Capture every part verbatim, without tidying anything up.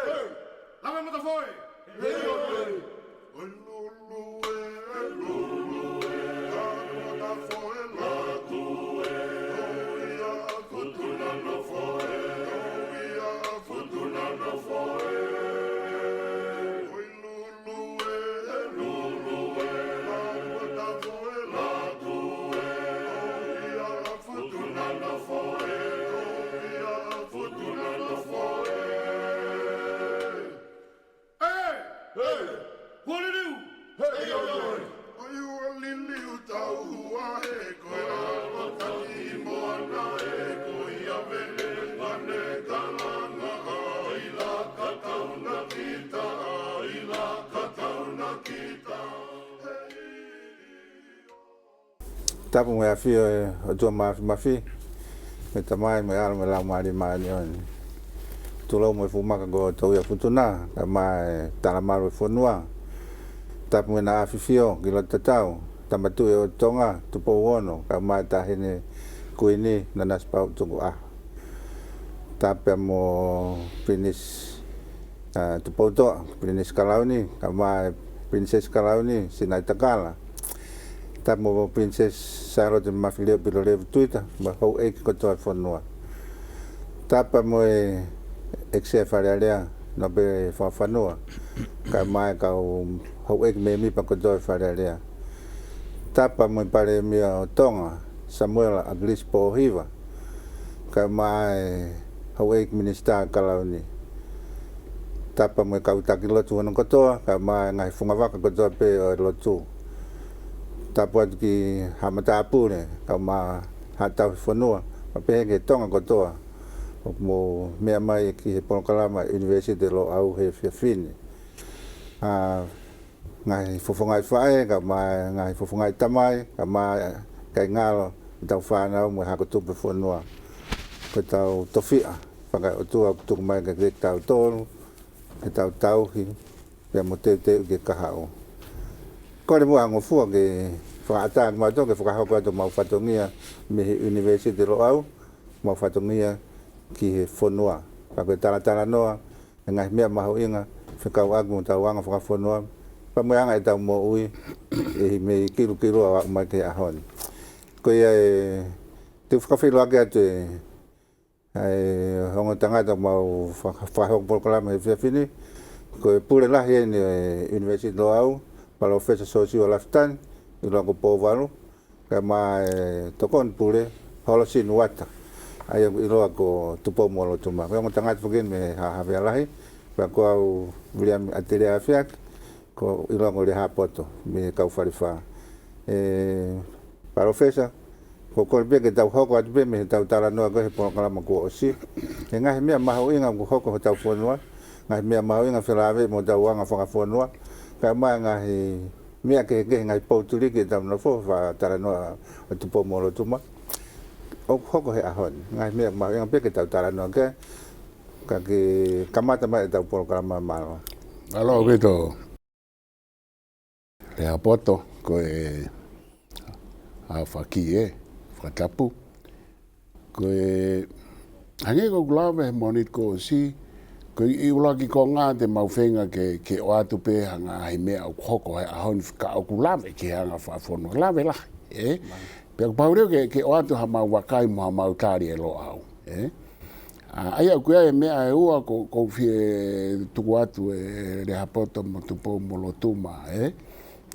Lave matafoe! Hei, hei, hei! Oi lulu e, lulu e, lave matafoe, latu e, oi ia Futuna nofo e, oi ia Futuna nofo e. Oi lulu e, lulu e, lave matafoe, latu e, oi ia Futuna nofo e, oi ia Futuna nofo e. ʻE! ʻE! Ua liliu! Hei, ʻoi, ʻoi! ʻOi ua liliu tau ua he ko e ʻalu taki moana e ko ia vele pane kalanga ai la ka tau na kita, ai la ka tau na kita. Tapu mo e ʻafio ʻa e ʻOtua Mafimafi, mo e Tamai, mo e ʻAlo, mo e Laumālie Māʻoniʻoni. Tulou mo e fuʻu maka ko Touia Futuna, kae ʻumaʻā e talamalu ʻo e fonua. Tapu mo e ʻAfifio ki loto tatau, Tama Tuʻi ʻo Tonga, Tupou Ono, kae ʻumaʻā e Taʻahine Kuini, Nanasipauʻu Tukuʻaho. Tapu mo Pilinisi, ʻa, Tupoutoʻa, Pilinisi Kalauni, kae ʻumaʻā e Pilinisesi Kalauni, Sinaitakala. Tapu mo Pilinisesi Sālote Mafiliu Pilolevu Tuita, mo e houʻeiki kotoa e fonua. Tapu mo e ʻEiki Sea Fale Alea, Nōpele Fakafanua, kae ʻumaʻā e kau houʻeiki mēmipa kotoa e Fale Alea. Tapu mo e Palēmia ʻo Tonga, Samuela ʻAkilisi Pōhiva, kae ʻumaʻā e houʻeiki minisitā Kalauni. Tapu mo e kau taki lotu hono kotoa, kae ʻumaʻā e ngaahi fungavaka kotoa pē ʻo e lotu. Tapu atu ki Haʻa Matāpule, kae ʻumaʻā Haʻa Tauhi Fonua, mo pehē ki he Tonga kotoa ʻoku mou meʻa mai ki he polokalama ʻUnivēsiti Loʻau he efiafi ni. ʻA, ngaahi fofongaʻi faʻē, kae ʻumaʻā e ngaahi fofongaʻi tamai, kae ʻumaʻā e kāingalotu, ʻetau fānau mo e hako tupu ʻo e fonua. Ko ʻetau tofiʻa fakaʻotua ʻoku tuku mai kiate kitautolu, ke tau tauhi, pea mo teuteu ki he kahaʻu. Kole muʻa ha ngofua ke fakaʻatā kimautolu ke fakahoko atu homau fatongia mei he ʻUnivēsiti Loʻau, homau fatongia ki he fonua. Pea ko e talatalanoa e ngaahi meʻa mahuʻinga fekauʻaki mo hotau anga fakafonua, pea mo e anga ʻetau moʻui, ʻi he meʻa kilukilu ʻo aʻu mai ki he ʻaho ni. Ko ia e, te u fakafeʻiloaki atu e, ʻa e ongo tangata ʻoku mau faka-, fakahoko polokalama he efiafi ni, ko e pule lahi eni ʻo e ʻUnivēsiti Loʻau, Palōfesa Siosiua Lafitani, ʻiloa ko Pouvalu, kae ʻumaʻā e tokoni pule, Holosini Uata, ʻa ia ʻoku ʻiloa ko Tupou-mo-Lotuma. Ko e ongo tangata foki eni mei Haʻa Havea Lahi, pea ko au Viliami ʻAtelea ʻAfiaki, ʻoku ʻiloa ko Lehāpoto, mei he kau Falefā. ʻE, Palōfesa, ʻoku ou kole pē ke tau hoko atu pē mei heʻetau talanoa ko ē he polokalama kuo ʻosi. He ngaahi meʻa mahuʻinga ʻoku hoko hotau fonua, ngaahi meʻa mahuʻinga felāveʻi mo hotau anga fakafonua, kae ʻumaʻā e ngaahi meʻa kehekehe, ngaahi poutuliki ʻetau nofo, fakatalanoa ʻo Tupou-mo-Lotuma. ʻOku hoko he ʻaho ni, ngaahi meʻa mahuʻinga pē ke tau talanoa ki ai, kae kamata mai ʻetau polokalama. Mālō. Mālō ʻaupito. Lehāpoto, ko e ʻaofaki ē, fakatapu. Ko e hangē ko ʻeku lave he Mōnite kuo ʻosi, ko e ʻuluaki konga te mau feinga ke, ke ʻoatu pē ha ngaahi meʻa ʻoku hoko he ʻaho ni ka ʻoku lave ki he anga fakafonua, lave lahi, ē? Pea kuo pau leva ke, ke ʻoatu hamau vakai mo hamau tali ʻe Loʻau, ē? ʻA, ʻa ia ʻoku ʻi ai e meʻa ʻe ua ʻoku, ʻoku ou fie tuku atu ʻe Lehāpoto mo Tupou-mo-Lotuma, ē?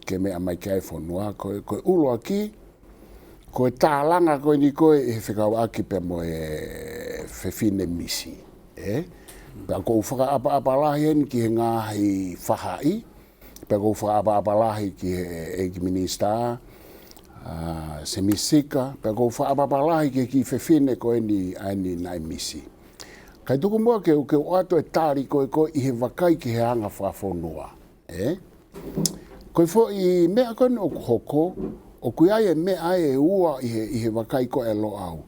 Ke meʻa mai ki ai e fonua, ko e, ko e ʻuluaki, ko e tālanga ko eni ko ē ʻi he fekauʻaki pea mo e fefine misi, ē? Pea ʻoku ou fakaʻapaʻapa lahi eni ki he ngaahi faʻahi, pea ʻoku ou fakaʻapaʻapa lahi ki he ʻEiki Minisitā, ʻa, Semisi Sika, pea ʻoku ou fakaʻapaʻapa lahi ki he kiʻi fefine ko eni ʻa eni naʻe misi. Kae tuku muʻa ke u, ke u ʻoatu e tali ko ē ko ē ʻi he vakai ki he anga fakafonua, ē? Ko e foʻi meʻa ko eni ʻoku hoko, ʻoku ʻi ai e meʻa ʻe ua ʻi he, ʻi he vakai ko ē ʻa Loʻau.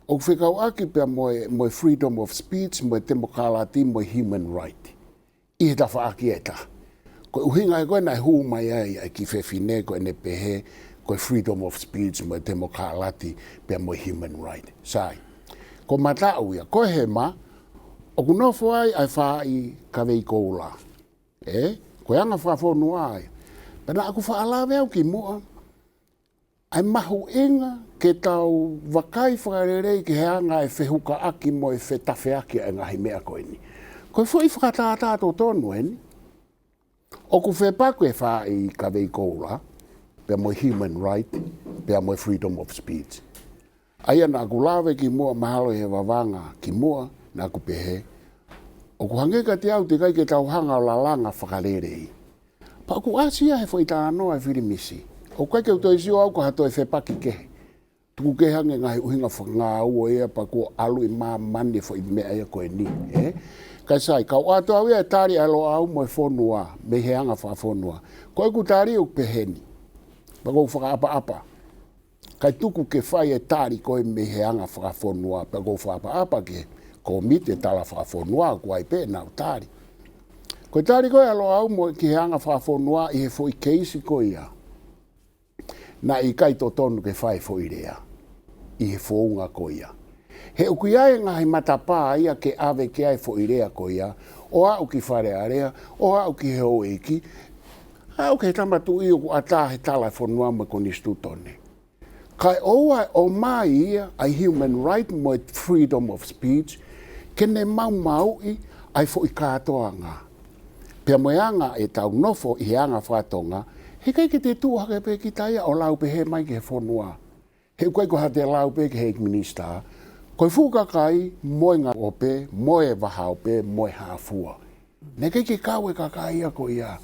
ʻOku fekauʻaki pea mo e, mo e freedom of speech, mo e temokalati, mo e human right. ʻI he tafaʻaki ʻe taha. Ko e ʻuhinga ia ko ē naʻe hū mai ai ʻa e kiʻi fefine ko ʻene pehē, ko e freedom of speech, mo e temokalati, pea mo e human right. Sai. Ko e mataʻu ia, ko e hema, ʻOku nofo ai ʻa e faaʻi kavei koula. ʻE, ko e anga fakafonua ia. Pea naʻa ku faʻa lave au kimuʻa ʻa e mahuʻinga ke tau vakai fakalelei ki he anga e fehukaʻaki mo e fetafeaki ʻa e ngaahi meʻa ko eni. Ko e foʻi fakatātā totonu eni. ʻOku fepaki e faaʻi kavei koula, pea mo e human right, pea mo e freedom of speech. ʻA ia naʻa ku lave kimuʻa mahalo ʻi he vavanga kimuʻa, naʻa ku pehē. ʻOku hangē kiate au teʻeki ai ke tau hanga ʻo lalanga fakalelei. Pea ʻoku ʻasi ia he foʻi talanoa ʻa e filimisi. ʻOku ʻikai ke u toe sio au ko ha toe fepaki kehe. Tuku kehe ange ngaahi ʻuhinga fakangāue ia pea kuo ʻalu ʻi māmani e foʻi meʻa ia ko eni, ē? Kae sai, ka u ʻoatu au ia e tali ʻa e Loʻau mo e fonua, mei he anga fakafonua. Ko ʻeku tali ʻoku pehē ni. Pea ʻoku ou fakaʻapaʻapa. Kae tuku ke fai e tali ko ē mei he anga fakafonua, pea ʻoku ou fakaʻapaʻapa ki he kōmiti e tala fakafonua, ʻoku ʻi ai pē ʻenau tali. Ko e tali ko ē ʻa Loʻau mo ki he anga fakafonua ʻi he foʻi keisi ko ia. Naʻe ʻikai totonu ke fai e foʻi lea ʻi he founga ko ia. He ʻoku ʻi ai e ngaahi matapā ia ke ʻave ki ai e foʻi lea ko ia, ʻo aʻu ki Fale Alea, ʻo aʻu ki he houʻeiki, aʻu ki he tama tuʻi ʻoku ʻatā he tala e fonua mo e konisitūtone. Kae ʻoua ʻe ʻomai ia ʻa e human right mo e freedom of speech, ke ne maumauʻi ʻa e foʻi kātoanga. Pea mo e anga ʻetau nofo ʻi he anga fakatonga, heʻikai ke te tuʻu hake pē kita ia ʻo lau pehē mai ki he fonua. He ʻoku ʻikai ko ha te lau pē ki he minisitā. Ko e fuʻu kakai, mo e ngaahi ʻope, mo e vahaope, mo e hāfua. Naʻe ʻikai ke kau e kakai ia ko ia.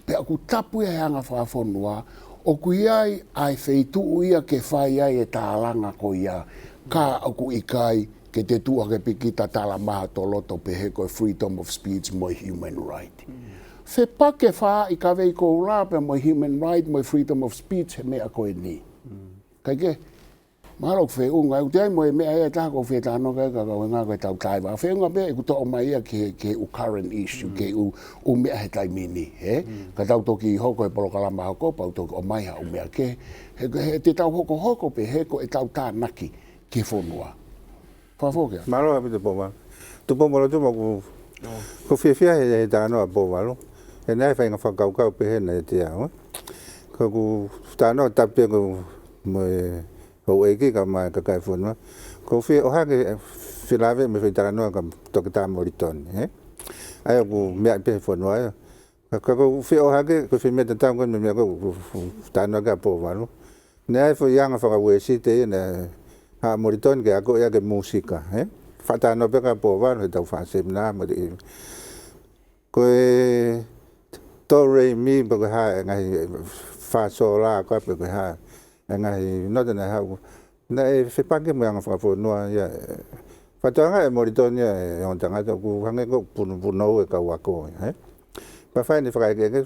Pea ʻoku tapu ia he anga fakafonua, ʻoku ʻi ai ʻa e feituʻu ia ke fai ai e tālanga ko ia. Ka ʻoku ʻikai ke te tuʻu hake pē kita tala maha toloto pehē ko e freedom of speech mo e human right. Fepaki e faaʻi kavei koula pea mo e human right mo e freedom of speech he meʻa ko eni. Kae kehe, mahalo ʻoku feʻunga, ʻoku ʻi ai mo e meʻa ia ʻe taha ʻoku ou fie talanoa ki ai ka ko e ʻuhinga ko ʻetau taimi. Feʻunga pē ʻeku toʻo mai ia ki he, ki he ʻū current issue, ki he ʻū, ʻū meʻa he taimi ni, ē? Ka tau toki hoko he polokalama hoko, pea u toki ʻomai ha ʻū meʻa kehe, he, he te tau hokohoko pē, he ko ʻetau tānaki ki he fonua. Fakafoki atu. Mālō ʻaupito Pouvalu. Tupoumolotuma, ʻoku ou fiefia he, he talanoa ʻa Pouvalu. He naʻe faʻahinga fakakaukau pehē naʻe ʻiate au, ē? Ko ʻeku talanoa tapu pē ko ē mo e houʻeiki kae ʻumaʻā e kakai e fonua. ʻOku ou fie ʻohake, fie lave mo e foʻi talanoa kia Toketā Molitoni, ē? ʻA ia ʻoku meʻa pē he fonua ia. Ka, ka ʻoku ou fie ʻohake, ko e foʻi meʻa tatau ko ē mo e meʻa ko ē ʻoku talanoa ki ai ʻa Pouvalu. Naʻe ʻi ai e foʻi anga faka-Uēsite ia naʻe haʻu ʻa Molitoni ke akoʻi ʻaki e mūsika, ē? Fakatalanoa pē kia Pouvalu heʻetau fakaseminā mo e, ko e do re mi pe ko e hā e ngaahi fa so la ko ē pe ko e hā e ngaahi nota naʻe haʻu. Naʻe fepaki mo e anga fakafonua ia, ē. Fakatokangaʻi ʻe Molitoni ia e ongo tangata ʻoku hangē ko e punopunou e kau ako ia, ē? Pea fai ʻene fakaʻekeʻeke,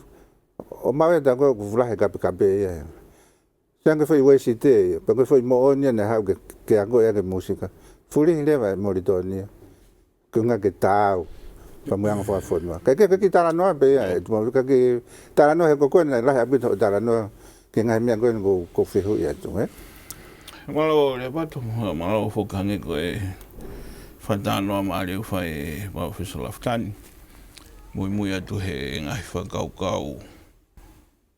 ʻomai ʻe taku ʻoku lahi e kapekape ia, ē. Sai ange foʻi Uēsite ia, pea ko e foʻi moʻoni ia naʻe haʻu ke, ke akoʻi ʻaki e mūsika. Fulihi leva ʻe Molitoni ia. Ko e ʻuhinga ke taau pea mo e anga fakafonua. Kae kehe, ko e kiʻi talanoa pē ia, ē, Tupoumolotuma, ko e kiʻi talanoa he ko koe naʻe lahi ʻaupito hoʻo talanoa ki he ngaahi meʻa ko eni ʻoku ou, ʻoku ou fehuʻi atu, ē? Mālō Lehaapoto, mālō foki hangē ko e fakatalanoa mālie ʻoku fai ʻe Palōfesa Lafitani. Muimui atu he ngaahi fakakaukau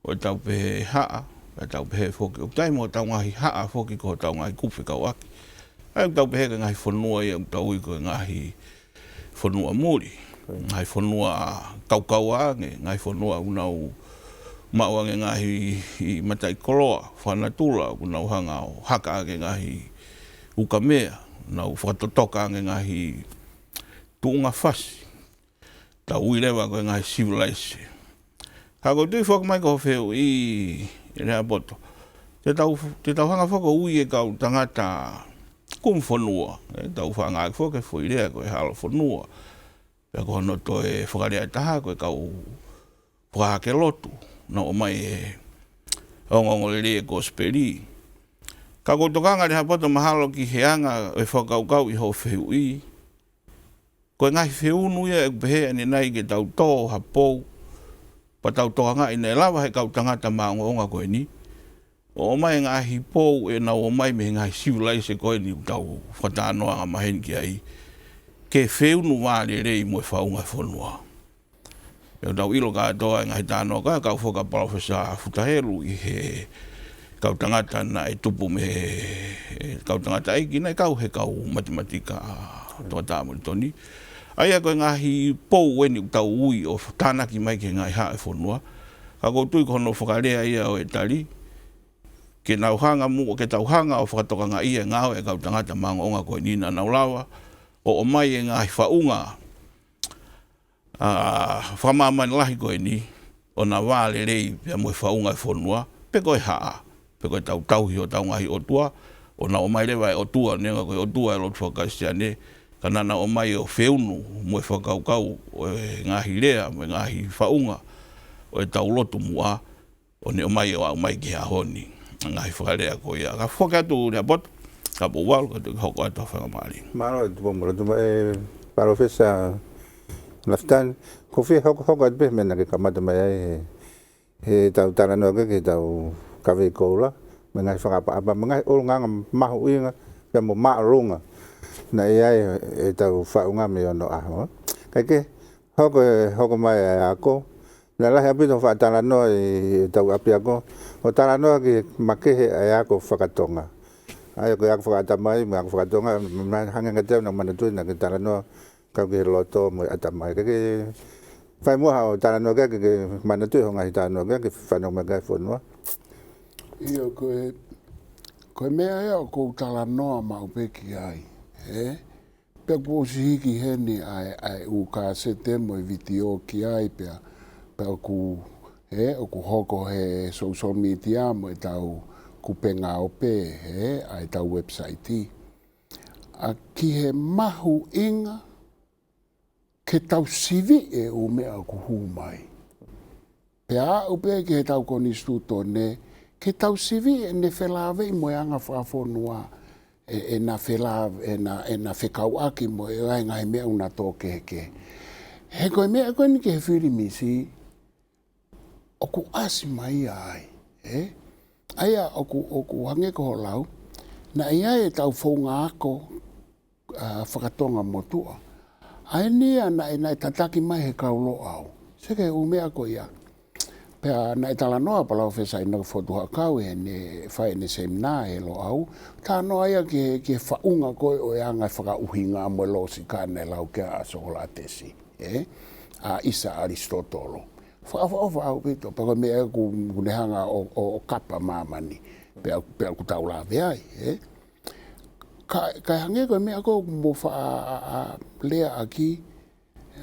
ʻo ʻetau pehē haʻa, ʻetau pehē foki, ʻoku taimi ʻo ʻetau ngaahi haʻa foki ko hotau ngaahi kupu fekauʻaki. ʻA ia ʻoku tau pehē ko e ngaahi fonua ia ʻoku tau ui ko e ngaahi fonua muli. Ngaahi fonua kaukaua ange, ngaahi fonua ʻoku nau maʻu ange ngaahi mataʻikoloa fakanatula, ʻoku nau hanga ʻo haka ange ngaahi ukamea, nau fakatotoka ange ngaahi tuʻunga fasi. Tau ui leva ko e ngaahi sivilaise. Ka ʻoku ou tui foki mai ko hoʻo fehuʻi, Lehaapoto, te tau, te tau hanga foki ʻo ui e kau tangata kumi fonua, ē, tau faʻa ngāueʻaki foki e foʻi lea ko e hala fonua. Pea ko hono toe fakalea ʻe taha ko e kau fakahake lotu, nau ʻomai e ongoongolelei e kosipeli. Ka ʻoku ou tokanga Lehaapoto mahalo ki he anga e fakakaukau ʻi hoʻo fehuʻi, ko e ngaahi feunu ia ʻeku pehē ʻanenai ke tau tō ha pou, pea tau tokangaʻi naʻe lava he kau tangata māʻongoʻonga ko eni ʻo ʻomai e ngaahi pou ʻenau ō mai mei he ngaahi sivilaise ko eni ʻoku tau fakatalanoa angamaheni ki ai. ke feunu vā lelei mo e faʻunga e fonua. ʻE tau ʻilo kātoa e ngaahi talanoa ko ē ʻa e kau foki ʻa Palōfesa Futa Helu ʻi he kau tangata naʻe tupu mei he kau tangataʻeiki naʻe kau he kau matematika ʻa Toketā Molitoni. ʻA ia ko e ngaahi pou eni ʻoku tau ui ʻo tānaki mai ki he ngaahi haʻa e fonua. Ka ʻoku ou tui ko hono fakalea ia ʻo e tali, ke nau hanga muʻa, ke tau hanga ʻo fakatokangaʻi e ngāue e kau tangata maʻongoʻonga ko eni naʻa nau lava ʻo ʻomai e ngaahi faʻunga ʻa e fakamāmani lahi ko eni, ʻo na vā lelei pea mo e faʻunga e fonua, pe ko e haʻa, pe ko e tau tauhi hotau ngaahi ʻotua, ʻo na ʻomai leva e ʻotua, neongo ko e ʻotua e lotu fakakalisitiane, ka naʻa na ʻomai ʻo feunu mo e fakakaukau ʻo e ngaahi lea, mo e ngaahi faʻunga ʻo e tau lotu muʻa, ʻo ne ʻomai ʻo aʻu mai ki he ʻaho ni. Ngaahi fakalea ko ia. Ka foki atu Lehaapoto, ka pou valu, ka toki hoko atu ha faingamālie. Mālō e Tupou Molotuma, ē, Palōfesa Lafitani, ko e fie hokohoko atu pē meʻa naʻa ke kamata mai ai he, he tau talanoa ki he tau kavei koula, mo e ngaahi fakaʻapaʻapa, mo e ngaahi ʻulungaanga mahuʻinga, pea mo māʻolunga naʻe ʻi ai e tau faʻunga mei onoʻaho. Kae kehe, hoko e, hoko mai e ako, naʻe lahi ʻaupito hoʻo faʻa talanoa ʻi he tau ʻapiako, hoʻo talanoa ki he makehe ʻa e ako fakatonga. ʻA ia ko e ako fakaʻatamai mo e ako fakatonga, ma-, hangē kiate au naʻa ku manatuʻi naʻa ke talanoa kau ki he loto mo e ʻatamai. Ke ke fai muʻa haʻo talanoa ki ai, ke ke manatuʻi hoʻo ngaahi talanoa ki ai, ke fanongo mai ki ai e fonua. ʻIo, ko e, ko e meʻa ia ʻoku ou talanoa maʻu pē ki ai, ē? Pea kuo ʻosi hiki heni ʻa e, ʻa e ʻū kāsete mo e vitiō ki ai pea, pea ʻoku, ē, ʻoku hoko he social media mo e tau kupenga ope, ē, ʻa e tau website. ʻA ki he mahuʻinga ke tau siviʻi e ʻū meʻa ʻoku hū mai. Pea aʻu pē ki he tau konisitūtone, ke tau siviʻi ʻene felāveʻi mo e anga fakafonua, ē, ʻena felā-, ʻena, ʻena fekauʻaki mo e ngaahi, ngaahi meʻa ʻoku na tō kehekehe. He ko e meʻa ko eni ki he filimisi, ʻoku ʻasi mai ia ai, ē? ʻA ia ʻoku, ʻoku hangē ko hoʻo lau, naʻe ʻi ai e tau founga ako, ʻa, fakatonga motuʻa. ʻA eni ia naʻe, naʻe tataki mai he kau Loʻau. Sio ki he ʻū meʻa ko ia. Pea naʻe talanoa Palōfesa ʻInoke Fotu Huʻakau ʻi heʻene fai ʻene seminā he Loʻau. Talanoa ia ki he, ki he faʻunga ko ē ʻo e anga e fakaʻuhinga mo e lōsika naʻe lau ki ai ʻa Sokolatesi, ē? ʻA ʻIsa ʻAlisitotolo. Fakaʻofoʻofa ʻaupito, pea ko e meʻa ʻoku, ʻoku ne hanga ʻo, ʻo, ʻo kapa māmani. Pea, pea ʻoku tau lave ai, ē? Ka, ka hangē ko e meʻa ko ē ʻoku mou faʻa, ʻa, ʻa, leaʻaki,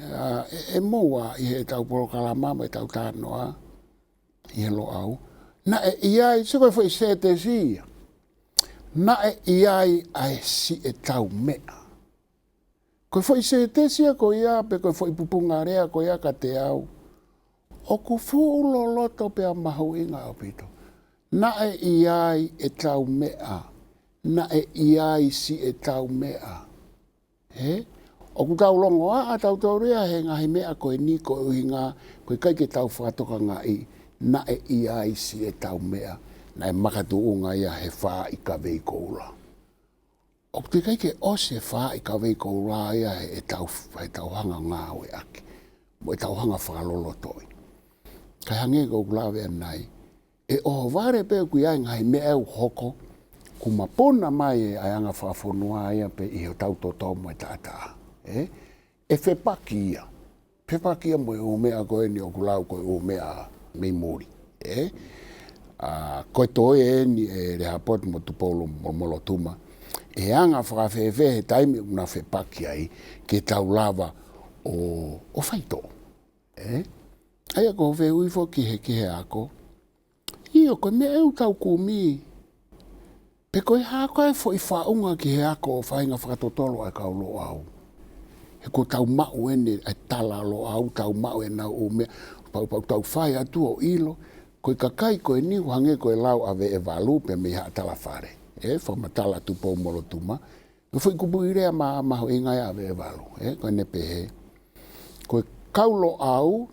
ʻa, ʻe, ʻe mou ʻa ʻi he tau polokalama mo e tau talanoa ʻi he Loʻau. Naʻe ʻi ai, sio ko e foʻi sētesi ia. Naʻe ʻi ai ʻa e siʻetau meʻa. Ko e foʻi sētesi ia ko ia, pe ko e foʻi pupunga lea ko ia kiate au, ʻoku fuʻu loloto pea mahuʻinga ʻaupito. Naʻe ʻi ai ʻetau meʻa, naʻe ʻi ai siʻetau meʻa. Ē? ʻOku tau longoaʻa tautolu ia he ngaahi meʻa ko eni koeʻuhinga, ko e ʻikai ke tau fakatokangaʻi, naʻe ʻi ai siʻetau meʻa, naʻe makatuʻunga ia he faaʻi kavei koula. ʻOku teʻeki ai ke ʻosi e faaʻi kavei koula ia he, he tau, he tau hanga ngāueʻaki, mo e tau hanga fakalolotoʻi. Kae hangē ko ʻeku lave ʻanenai, ʻe ʻohovale pē ʻoku ʻi ai e ngaahi meʻa ʻoku hoko, kuo mapuna mai e anga fakafonua ia pē ʻi hotau toto mo e taʻataʻa. Ē? ʻE fepaki ia. Fepaki ia mo e ʻū meʻa ko eni ʻoku lau ko e ʻū meʻa mei muli. Ē? ʻA, ko e toe eni ʻe Lehaapoto mo Tupou Mo-, Molotuma. ʻE anga fakafēfē he taimi ʻoku na fepaki ai ke tau lava ʻo, ʻo faitoʻo. Ē? ʻA ia ko e fehuʻi foki ki he, ki he ako. ʻIo, ko e meʻa ʻoku tau kumi. Pe ko e hā koā e foʻi faʻunga ki he ako ʻo faʻahinga fakatotolo ʻa e kau Loʻau. He ko ʻetau maʻu eni e tala Loʻau, tau maʻu ʻenau ʻū meʻa, pau, pau tau fai atu ʻo ʻilo, ko e kakai ko eni ʻoku hangē ko e lau ʻa Veʻevalu pea mei Haʻatalafale. Ē, fakamatala Tupou Molotuma. Ko e foʻi kupuʻi lea ma-, mahuʻinga ia ʻa Veʻevalu. Ē, ko ʻene pehē. Ko e kau Loʻau,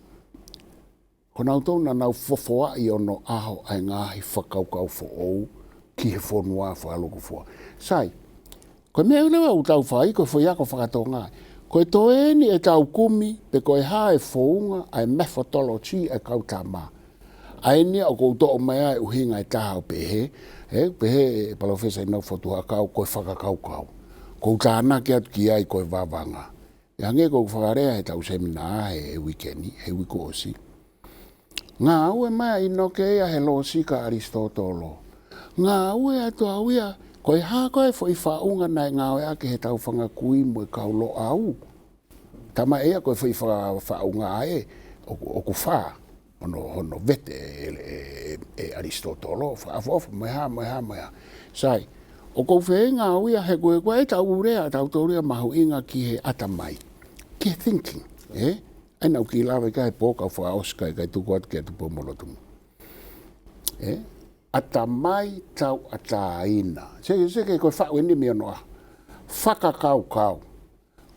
ko nautolu naʻa nau fofoaʻi ʻi onoʻaho ʻa e ngaahi fakakaukau foʻou ki he fonua fakalūkufua. Sai, ko e meʻa leva ʻoku tau fai, ko e foʻi ako fakatonga. Ko e toe eni ʻetau kumi, pe ko e hā e founga, ʻa e methodology ʻa e kau tama. ʻA eni ʻoku ou toʻo mai ai ʻuhinga ʻe taha ʻo pehē, ē, pehē ʻe Palōfesa ʻInoke Fotu Huʻakau ko e fakakaukau. ʻOku ou tānaki atu ki ai ko e vavanga. ʻE hangē ko ʻeku fakalea heʻetau seminā he, he uike ni, he uike kuo ʻosi. Ngāue mai ʻa ʻInoke ia he lōsika ʻa ʻAlisitōtolo. Ngāue atu au ia, ko e hā ko ē foʻi faʻunga naʻe ngāueʻaki heʻetau fanga kui mo e kau Loʻau. Tama ia ko e foʻi fa-, faʻunga ē, ʻoku, ʻoku fā, hono, hono vete ʻe, ʻe, ʻe, ʻe ʻAlisitōtolo, fakaʻofoʻofa, mo e hā, mo e hā, mo e hā. Sai, ʻoku ou feinga au ia he ko e, ko e ʻetau lea, ʻetau tō lea mahuʻinga ki he ʻatamai. Ki he thinking, ē? ʻA ia naʻa ku kiʻi lave ki ai he pō kuo fakaʻosi kae, kae tuku atu kia Tupou-mo-Lotuma. Ē? ʻAtamai tauʻatāina. Se, se ke ko e faʻu eni mei onoʻaho. Fakakaukau.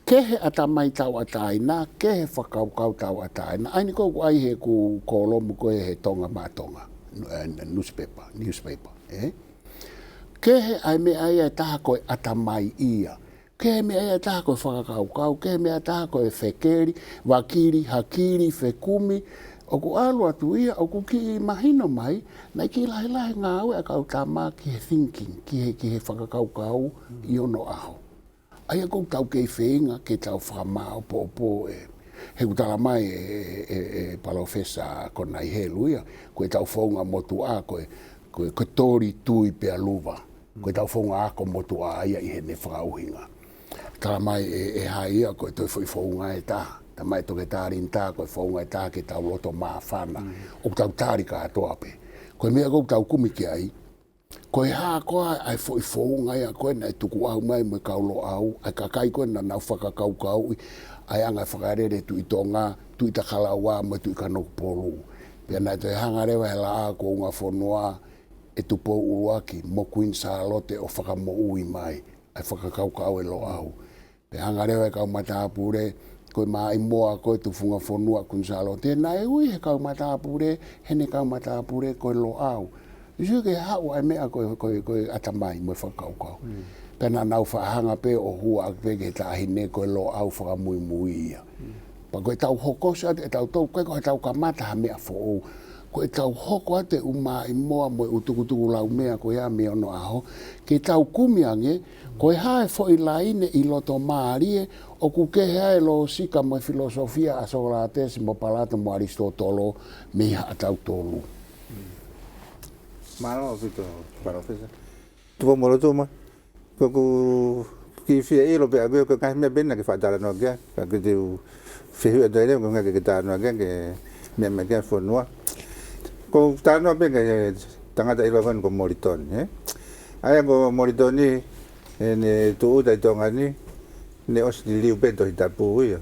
Kehe ʻatamai tauʻatāina, kehe fakakaukau tauʻatāina. ʻA eni ko ē ʻoku ʻai he ʻoku kōlomu ko ē he Tonga Maʻa Tonga. Nu-, eh, newspaper, newspaper, ē? Kehe ʻa e meʻa ia ʻe taha ko e ʻatamai ia. Kehe meʻa ia ʻe taha ko e fakakaukau, kehe meʻa ʻe taha ko e fekeli, vakili, hakili, fekumi. ʻOku ʻalu atu ia, ʻoku kiʻi mahino mai, naʻe kiʻi lahilahi ngāue ʻa e kau tama ki he thinking, ki he, ki he fakakaukau ʻi onoʻaho. ʻA ia ʻoku tau kei feinga ke tau fakamāʻopoʻopo ē. He ʻoku tala mai ʻe, ʻe, ʻe, ʻe Palōfesa Konai Helu ia, ko ʻetau founga motuʻa, ko e, ko e, ko e toli, tui pea luva. Ko ʻetau founga ako motuʻa ia ʻi heʻene fakaʻuhinga. Tala mai ʻe, ʻe hai ia, ko e toe foʻi founga ʻe taha. Tala mai ʻe Toketā Linitā, ko e founga ʻe taha ke tau loto māfana. ʻOku tau tali kātoa pē. Ko e meʻa ʻoku tau kumi ki ai, ko e hā koā ʻa e foʻi founga ia ko ē naʻe tukuʻau mai mo e kau Loʻau, ʻa e kakai ko ē naʻa nau fakakaukauʻi ʻa e anga fakalele Tuʻi Tonga, Tuʻi Takalaua mo e Tuʻi Kanokupolu. Pea naʻe toe hanga leva he Laʻā kuo Ungafonua ʻe Tupou ʻUluaki mo Kuini Sālote ʻo fakamoʻui mai ʻa e fakakaukau ʻa e Loʻau. Pea hanga leva ʻe he kau matāpule, ko e maʻimoa ko ē Tufungafonua, Kuini Sālote, naʻe ui he kau matāpule, heʻene kau matāpule ko e Loʻau. ʻIo, ke haʻu ʻa e meʻa ko e, ko e, ko e ʻatamai mo e fakakaukau. Pea naʻa nau faʻa hanga pē ʻo hua ʻaki pē ki he taʻahine ko e Loʻau fakamuimui ia. Pea ko ʻetau hoko atu ʻetau tō, ko e, ko ʻetau kamata ha meʻa foʻou. Ko ʻetau hoko atu e ʻū maʻimoa mo e ʻū tukutuku laumea ko ia mei onoʻaho, ke tau kumi ange, ko e hā e foʻi laine ʻi loto mālie, ʻoku kehe ai e lōsika mo e filosofia ʻa Sokolatesi mo Palato mo ʻAlisitōtolo mei haʻatautolu. Mālō ʻaupito, Palōfesa. Tupou-mo-Lotuma, ko ʻeku kiʻi fie ʻilo pē ʻaʻaku ko e ngaahi meʻa pē naʻa ke faʻa talanoa ki ai, ka ke te u fehuʻi atu ai leva, ko e ngaahi ke ke talanoa ki ai, ke meʻa mai ki ai fonua. ʻOku ou talanoa pē ki he tangata ʻiloa ko eni ko Molitoni, ē? ʻA ia ko Molitoni, ʻene tūʻuta ʻi Tonga ni, naʻe ʻosi liliu pē Tohi Tapu ia,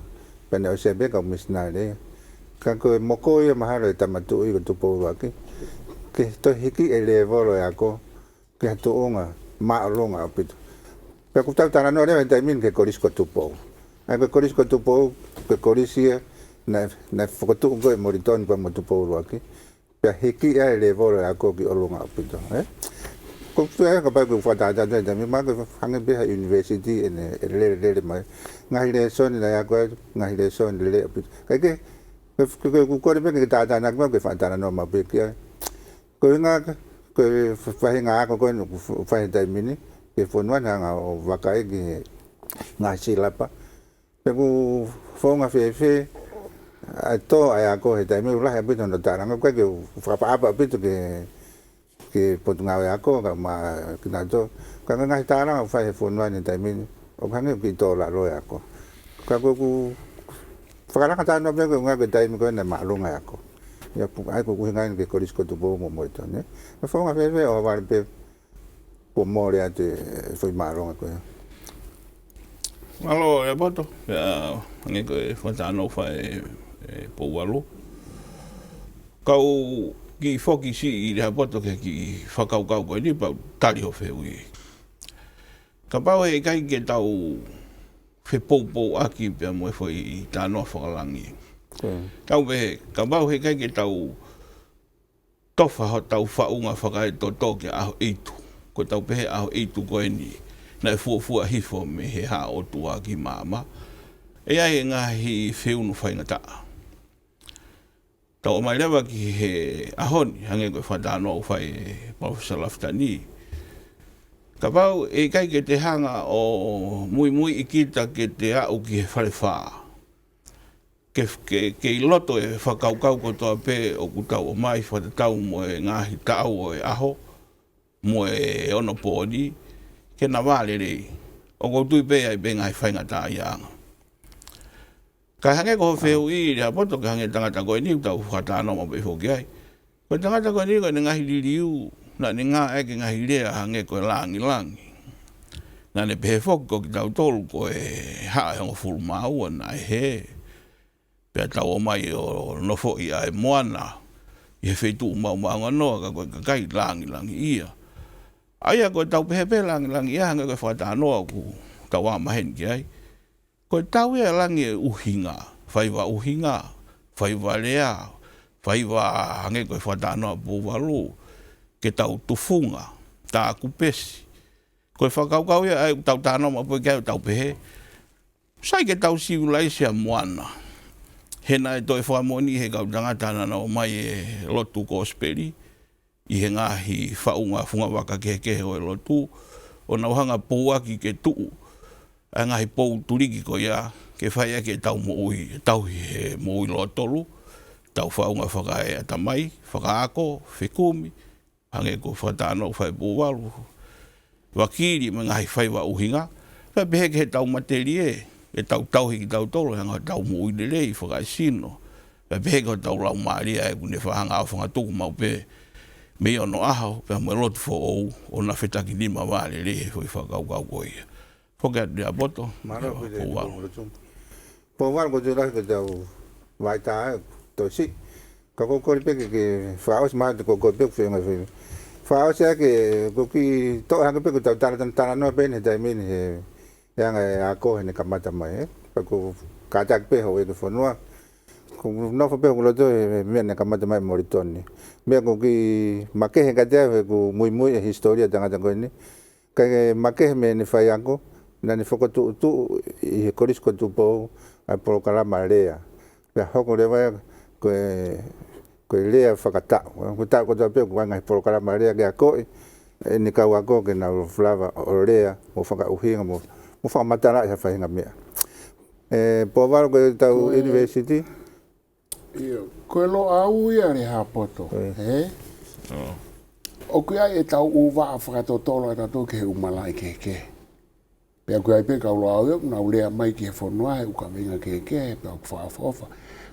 pea naʻe ʻosi ʻi ai pē kau misinale ia. Ka ko e moko ia mahalo ʻe Tama Tuʻi ko Tupou ʻUluaki, ke toe hiki e lēvolo e ako, ki ha tuʻunga māʻolunga ʻaupito. Pea ʻoku tau talanoa leva he taimi ni ki he Kolisi ko Tupou. ʻA ia ko e Kolisi ko Tupou, ko e kolisi ia naʻe, naʻe fokotuʻu ko ē ʻe Molitoni pea mo Tupou ʻUluaki. Pea hiki ai e lēvolo e ako ki ʻolunga ʻaupito, ē? ʻOku ou tui kapau ʻoku fakatātā atu he taimi ni, mahalo ko e hangē pē ha university ʻene, ʻene lele, lele mai. Ngaahi lēsoni naʻe ako ai, ngaahi lēsoni lelei ʻaupito. Kae kehe, ko e, ko e, ko e, ʻoku ou kole pē ke tātānaki mai, ke fakatalanoa maʻu pē ki ai. Ko e ʻuhinga, ko e fa-, faʻahinga ako ko ē ʻoku f-, fai he taimi ni, ki he fonua ni, hanga ʻo vakai ki he ngaahi silapa. Pe ʻoku founga fēfē ʻa e tō ʻa e ako he taimi ni, ʻoku lahi ʻaupito hono tālanga, ʻoku ʻikai ke u fakaʻapaʻapa ʻaupito ki he, ki he Potungāue Ako, kae ʻumaʻā kinautolu. Ka ko e ngaahi tālanga ʻoku fai he fonua ni he taimi ni, ʻoku hangē ʻoku kiʻi tō lalo e ako. Ka ko ʻeku fakalanga talanoa pē ko e ʻuhinga ko e taimi ko ē naʻe māʻolunga e ako. ʻA ia pu-, ʻa ia ko ʻeku ʻuhinga eni ki he Kolisi ko Tupou mo Molitoni, ē. Ko e founga fēfē ʻoku ʻalu pē kuo mole atu e foʻi māʻolunga ko ē. Mālō, Lehaapoto, ʻa, hangē ko e fakatalanoa ʻoku fai ʻe, ʻe Pouvalu. Kau kiʻi foki siʻi Lehaapoto ki he kiʻi fakakaukau ko eni pea u tali hoʻo fehuʻi. Kapau he ʻikai ke tau fepoupouaki pea mo e foʻi talanoa fakalangi. Ko ia. Tau pehē, kapau he ʻikai ke tau tofa hotau faʻunga fakaetoto ki he ʻAhoʻeitu. Ko ʻetau pehē ʻAhoʻeitu ko eni, naʻe fuofua hifo mei he Haʻa ʻOtua ki māmani. ʻE ʻi ai e ngaahi feʻunu faingataʻa. Tau ʻomai leva ki he ʻaho ni, hangē ko e fakatalanoa ʻoku fai ʻe Palōfesa Lafitani. Kapau ʻe ʻikai ke te hanga ʻo muimuiʻi kita ke te aʻu ki he fale fā. Ke, ke, ke ʻi loto e fakakaukau kotoa pē ʻoku tau ʻomai fakatatau mo e ngaahi taʻau ʻo e ʻaho, mo e onopōni, ke na vā lelei. ʻOku ou tui pē ʻe ʻi ai pē ngaahi faingataʻaʻia ʻanga. Kae hangē ko hoʻo fehuʻi Lehaapoto, kae hangē tangata ko eni ʻoku tau fakatalanoa maʻu pē foki ai. Ko e tangata ko eni ko ʻene ngaahi liliu, naʻa ne ngāueʻaki e ngaahi lea hangē ko e langilangi. Naʻa ne pehē foki ko kitautolu ko e haʻa ʻe hongofulu mā ua naʻe hē. Pea tau ō mai ʻo nofoʻi ʻa e moana ʻi he feituʻu maomaonganoa ka ko e kakai langilangiʻia. ʻA ia ko e tau pehē pē langilangiʻia hangē ko e fakatalanoa ʻoku tau ō mai heni ki ai. Ko e tau ia langi e ʻuhinga, faiva ʻuhinga, faiva lea, faiva hangē ko e fakatalanoa Pouvalu, ke tau tufunga, tākupesi. Ko e fakakaukau ia ʻa e tau talanoa maʻu pē ki ai ʻo tau pehē, sai ke tau sivilaise ʻa moana. He naʻe toe fakamoʻoni he kau tangata naʻa nau ō mai e lotu Kosipeli, ʻi he ngaahi faʻunga fungavaka kehekehe ʻo e lotu, ʻo nau hanga ʻo pouaki ke tuʻu ʻa e ngaahi pou tuliki ko ia, ke fai ʻaki ʻetau moʻui, ʻetau ʻi he moʻui lōtolu, tau faʻunga fakaeʻatamai, fakaako, fekumi, hangē ko e fakatalanoa ʻoku fai ʻe Pouvalu. Vakili mo e ngaahi faiva ʻuhinga, pea pehē ki heʻetau matelie, ʻetau tauhi kitautolu, hanga ʻo tau moʻui lelei, fakaesino. Pea pehē ki hotau laumālie ʻa ē ʻoku ne fakahanga ʻo fakatuku maʻu pē mei onoʻaho, pea mo e lotu foʻou, ʻo na fetakinima vā lelei he foʻi fakakaukau ko ia. Foki atu Lehaapoto. Mālō, Pule, Pouvalu. Tuku mo le tumu. Pouvalu, ko e tui lahi ko e tau vaitā ʻe tosi. Ka ko e kole pē ke, ke fakaʻosi mai atu ko e kole pē ke feinga feinga. Fakaʻosi ake ko e kiʻi toʻo hake pē ko e tau tala, tala, talanoa pē ʻi he taimi ni he, he anga e ako he ne kamata mai, ē. Pea ko e kātaki pē houʻeiki fonua. Ko e nofo pē ʻoku loto he meʻa ne kamata mai Molitoni. Meʻa ko e kiʻi makehe kiate au he ʻoku muimui e hisitōlia tangata ko eni. Kae makehe mei heʻene faiako, naʻa ne fokotuʻutuʻu ʻi he Kolisi ko Tupou ʻa e polokalama lea. Pea hoko leva ia ko e, ko e lea fakataʻu. Ko e taʻu kotoa pē ko e ngaahi polokalama lea ke akoʻi ʻene kau ako ke nau lava ʻo lea, mo fakaʻuhinga, mo, mo fakamatalaʻi ha faʻahinga meʻa. ʻE, Pouvalu, ko e tau Ko e university. ʻIo, ko e Loʻau ia Lehaapoto, ʻIo. ē? ʻOku ʻi ai ʻetau ʻū vaʻa fakatotolo ʻatautolu ki he ʻū malaʻe kehekehe. Pea ʻoku ʻi ai pē kau Loʻau ia, ʻoku nau lea mai ki he fonua he ʻū kaveinga kehekehe, pea ʻoku fakaʻofoʻofa.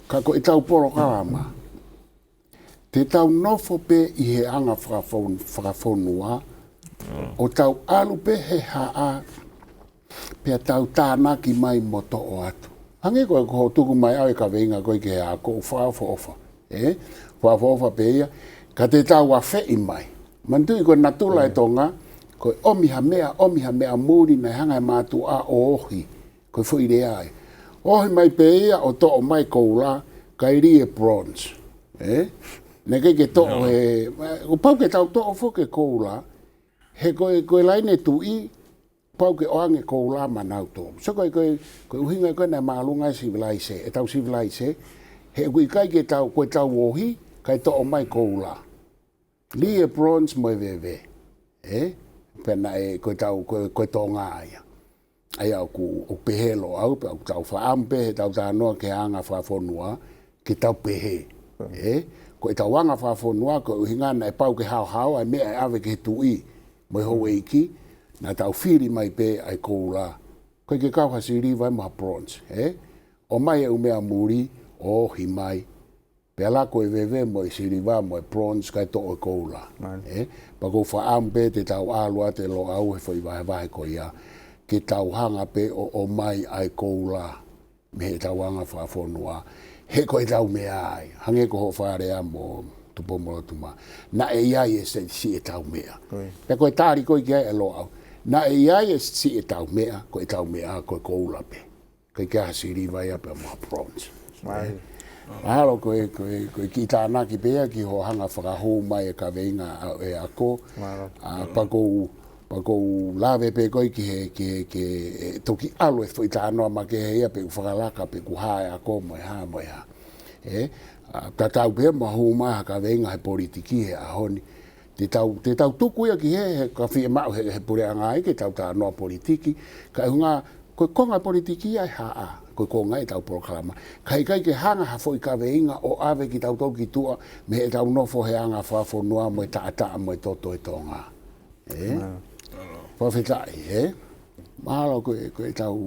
Ka ko ʻetau polokalama, te tau nofo pē ʻi he anga fakafon-, fakafonua, ʻo tau ʻalu pē he haʻa, pea tau tānaki mai mo toʻo atu. Hangē ko e ko hoʻo tuku mai ʻa e kaveinga ko ē ki he ako, ʻoku fakaʻofoʻofa. Ē? Fakaʻofoʻofa pē ia, ka te tau afeʻi mai. Manatuʻi ko e natula e Tonga, ko e ʻomi ha meʻa, ʻomi ha meʻa muli naʻe hanga ʻe he mātuʻa ʻo ohi. Ko e foʻi lea ē. Ohi mai pē ia ʻo toʻo mai koula, kae lī e bronze. Ē? Naʻe ʻikai ke toʻo he, ʻoku pau ke tau toʻo foki e koula, he ko e, ko e laine tuʻi, pau ke ʻoange koula maʻanautolu. So ko e, ko e, ko e ʻuhinga ko ē naʻe māʻolunga e sivilaise, ʻetau sivilaise, he ʻoku ʻikai ke tau, ko ʻetau ohi, kae toʻo mai koula. Lī e bronze mo e veve. Ē? Pea naʻe, ko ʻetau, ko e, ko e Tonga ia. ʻA ia ʻoku, ʻoku pehē Loʻau, pea ʻoku tau fakaʻamu pē heʻetau talanoa ki he anga fakafonua, ke tau pehē. Ē? Ko ʻetau anga fakafonua, ko e ʻuhinga naʻe pau ke haohaoa e meʻa ʻe ʻave ki he tuʻi, mo e houʻeiki, naʻa tau fili mai pē ʻa e koula. ʻOku ʻikai ke kau ha siliva mo ha bronze, ē? ʻOmai e ʻū meʻa muli, ʻo ohi mai. Pea lako e veve mo e siliva mo e bronze kae toʻo e koula. Mālie. Ē? Pea ʻoku ou fakaʻamu pē te tau ʻalu atu e Loʻau he foʻi vahevahe ko ia. Ke tau hanga pē ʻo, ʻomai ʻa e koula mei heʻetau anga fakafonua. He ko ʻetau meʻa ia. Hangē ko hoʻo fakalea mo Tupou-mo-Lotuma. Naʻe ʻi ai e se-, siʻetau meʻa. Ko ia. Pea ko e tali ko ē ki ai e Loʻau. Naʻe ʻi ai e siʻetau meʻa, ko ʻetau meʻa, ko e koula pē. ʻIkai ke ʻi ai ha siliva ia pea mo ha bronze. Mālie. Mahalo ko e, ko e, ko e kiʻi tānaki pē ia ki hoʻo hanga ʻo fakahū mai e kaveinga ʻa e ako. Mālie. ʻA, pea ʻoku ou, Pea ʻoku ou lave pē ko ē ki he, ki he, ki he, ʻe toki ʻalu e foʻi talanoa makehe ia pe ʻoku fakalaka, pe ʻoku hā e ako mo e hā, mo e hā. Ē, ʻa, tatau pē mo e hū mai ha kaveinga he politiki he ʻaho ni. Te tau, te tau tuku ia ki he, he ka fiemaʻu he, he puleʻanga ai ke tau talanoa politiki. Ka ʻuhinga, ko e konga politiki ia ʻe hā, ko e konga ʻetau polokalama. Ka ʻikai ke hanga ha foʻi kaveinga ʻo ʻave kitautolu ki tuʻa mei heʻetau nofo he anga fakafonua mo e taʻataʻa mo e toto ʻo Tonga. Ē? Mālō. Fakafetaʻi, ē? Mahalo ko e, ko ʻetau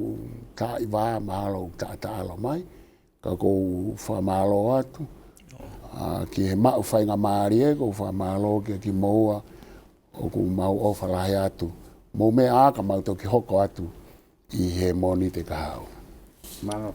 taʻi vā, mahalo taʻataʻalo mai. Ka ʻoku ou fakamālō atu, ʻa, ki he maʻu faingamālie, ʻoku ou fakamālō kia kimoua, ʻoku mau ʻofa lahi atu. Mou meʻa ā ka mau toki hoko atu ʻi he Mōnite kahaʻu. Mālō.